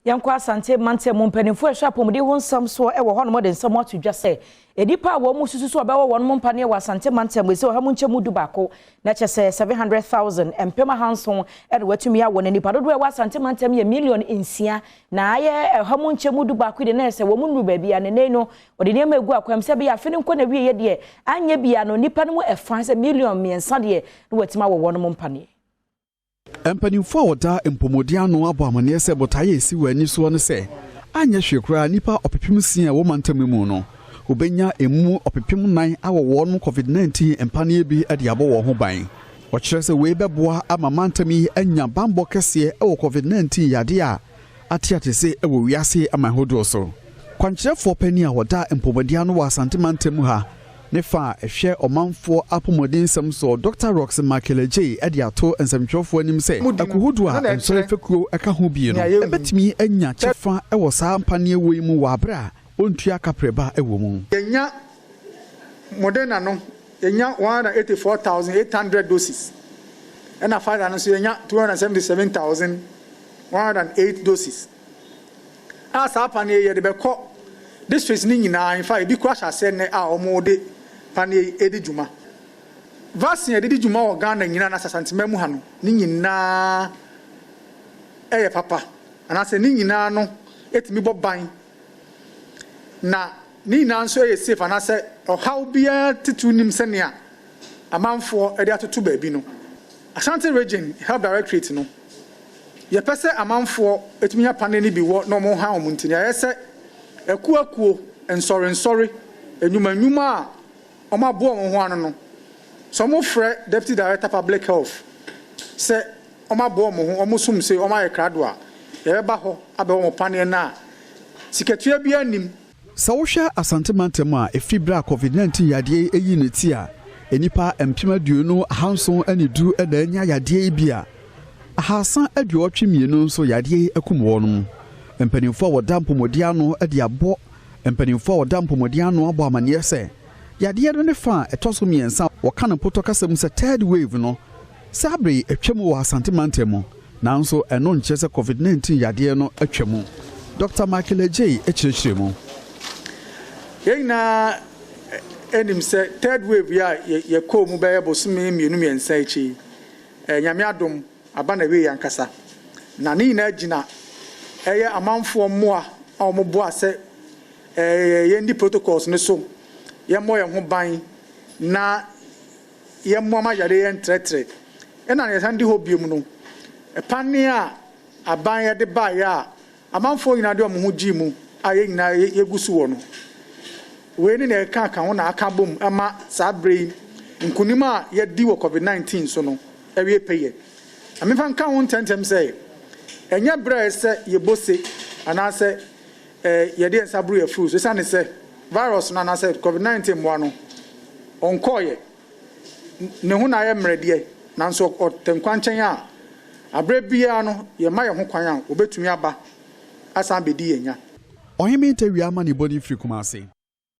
Yɛnkɔ Asante mantam mu. Mpanimfoɔ a ɛhwɛ apɔmuden ho nsɛm soɔ wɔ hɔnom de nsɛm ato dwa sɛ nnipa a wɔn mu susu so ɔbɛwɔ wɔn mu mpaneɛ wɔ Asante mantam mu sɛ 11%, na kyɛ sɛ 700,000, 700,000 ɛna wɔatumi awɔ. No nipa dodoɔ a ɛwɔ Asante mantam yɛ million 6, na ayɛ 11% de na sɛ wɔn mu nuru baabi a nene no wɔde nneɛma egu akwam sɛ bɛyɛ afe no nkɔ na wie yɛ deɛ anyɛ bia no, nipa no mu ɛfa sɛ million 3 deɛ na wɔatumi awɔ wɔn mu mpaneɛ. Mpanimfoɔ a wɔda mpɔmuden ano abɔ amanneɛ sɛ botaeɛ a ɛsi wɔ ani soɔ no sɛ anyɛ hwee koraa nnipa 600,000 a wɔma ntam mu no, wɔbɛnya emu 4,000 awɔ wɔn COVID-19 mpaneɛ bi de abɔ wɔn ho ban. Wɔkyerɛ sɛ wei bɛboa ama mantam yi anya bambɔ kɛseɛ wɔ COVID-19 yadeɛ a ate atese wɔ wiase aman ahodoɔ so. Kwankyerɛfoɔ panin a wɔda mpɔmuden ano wɔ Asante mantam mu ha ne fa a ɛhwɛ ɔmanfoɔ apɔmuden nsɛm so, Dr Rockson Michael Agyei, de ato nsɛmtwerɛfoɔ anim sɛ akuhodoɔ a nsɔre fekuo ka ho bie no ɛbɛtumi anya kyɛfa wɔ saa mpaneɛ wɔ yi mu wɔ abere a ɔntua kaprɛba wɔ mu. Yɛnya Moderna no, yɛnya 184,800 doses, ɛna Pfizer no nso yɛnya 277,108 doses a saa paneɛ yɛde bɛkɔ districts ne nyinaa. Nfa ebi kora hyɛ aseɛ nnɛ a wɔde paneɛ yi edi dwuma. Vaccine yɛde di dwuma wɔ Ghana nyinaa na Asantema mu ha no, ne nyinaa ɛyɛ papa anaasɛ ne nyinaa no etumi bɔ ban, na ne nyinaa nso yɛ safe anaasɛ ɔhaw biara titiriw nim sɛnea amanfoɔ de atoto baabi no. Ashanti Region Health Directorate no, yɛpɛ sɛ amanfoɔ etumi nya paneɛ no bi wɔ na wɔn ha wɔn, nti yɛayɛ sɛ akuakuo, nsɔre nsɔre, nnwuma nnwuma a wɔn aboa wɔn ho ano no, sɛ wɔn frɛ Deputy Director Public Health sɛ wɔn aboa wɔn ho, wɔn som sɛ wɔn ayɛ krado a, yɛbɛba hɔ abɛwɔ wɔn paneɛ no a sikatua biara nim. Sɛ wohwɛ Asante mantam a, ɛfiri berɛ a COVID-19 yadeɛ yi ne ti a, nnipa 20,710 na anya yadeɛ yi bi a 382 nso yadeɛ yi akum wɔn. Mpanimfoɔ a wɔda mpɔmuden ano de abɔ mpanimfoɔ a wɔda mpɔmuden ano abɔ amanneɛ sɛ yadeɛ no ne fa a ɛtɔ so mmiɛnsa, wɔka no mpotɔ kasa mu sɛ third wave no, saa bere yi atwam wɔ Asante mantam mu, nanso ɛno nkyerɛ sɛ COVID-19 yadeɛ no atwa mu. Dr Michael Agyei akyerɛkyerɛ mu. Yɛn nyinaa anim sɛ third wave yi a yɛkɔɔ mu bɛyɛ bosome 2 3 akyi yi, Nyame adom aba na wei ankasa, na ne nyinaa gyina ɛyɛ amanfoɔ mmoa a wɔn boa sɛ yɛndi protocols no so, yɛmmɔ yɛn ho ban na yɛmmoa ma yare yɛn trɛtrɛ. Ɛna yɛsan di hɔ biom no, ɛpaneɛ a aban yɛde baeɛ a amanfoɔ nyinaa de wɔn ho gyee mu a yɛn nyinaa yɛgu so wɔ no, wei ne na ɛka ka ho na aka bom ama saa bere yi nkunim a yɛdi wɔ COVID-19 so no ɛwie pɛyɛ. Na mefa nka ho ntɛmntɛm sɛ ɛnyɛ berɛ a ɛsɛ yɛbɔ se anaasɛ yɛde yɛn nsa boro yɛ furu so, esiane sɛ virus no anaasɛ COVID-19 mmoa no ɔnkɔɔyɛ, ne ho na ayɛ mmerɛdeɛ, nanso ɔte nkwankyɛn a aberɛ biara no yɛma yɛn ho kwan a obɛtumi aba asan bɛdi yɛn nya. Ɔhene Ntawia ama ne bɔne firi Kumase.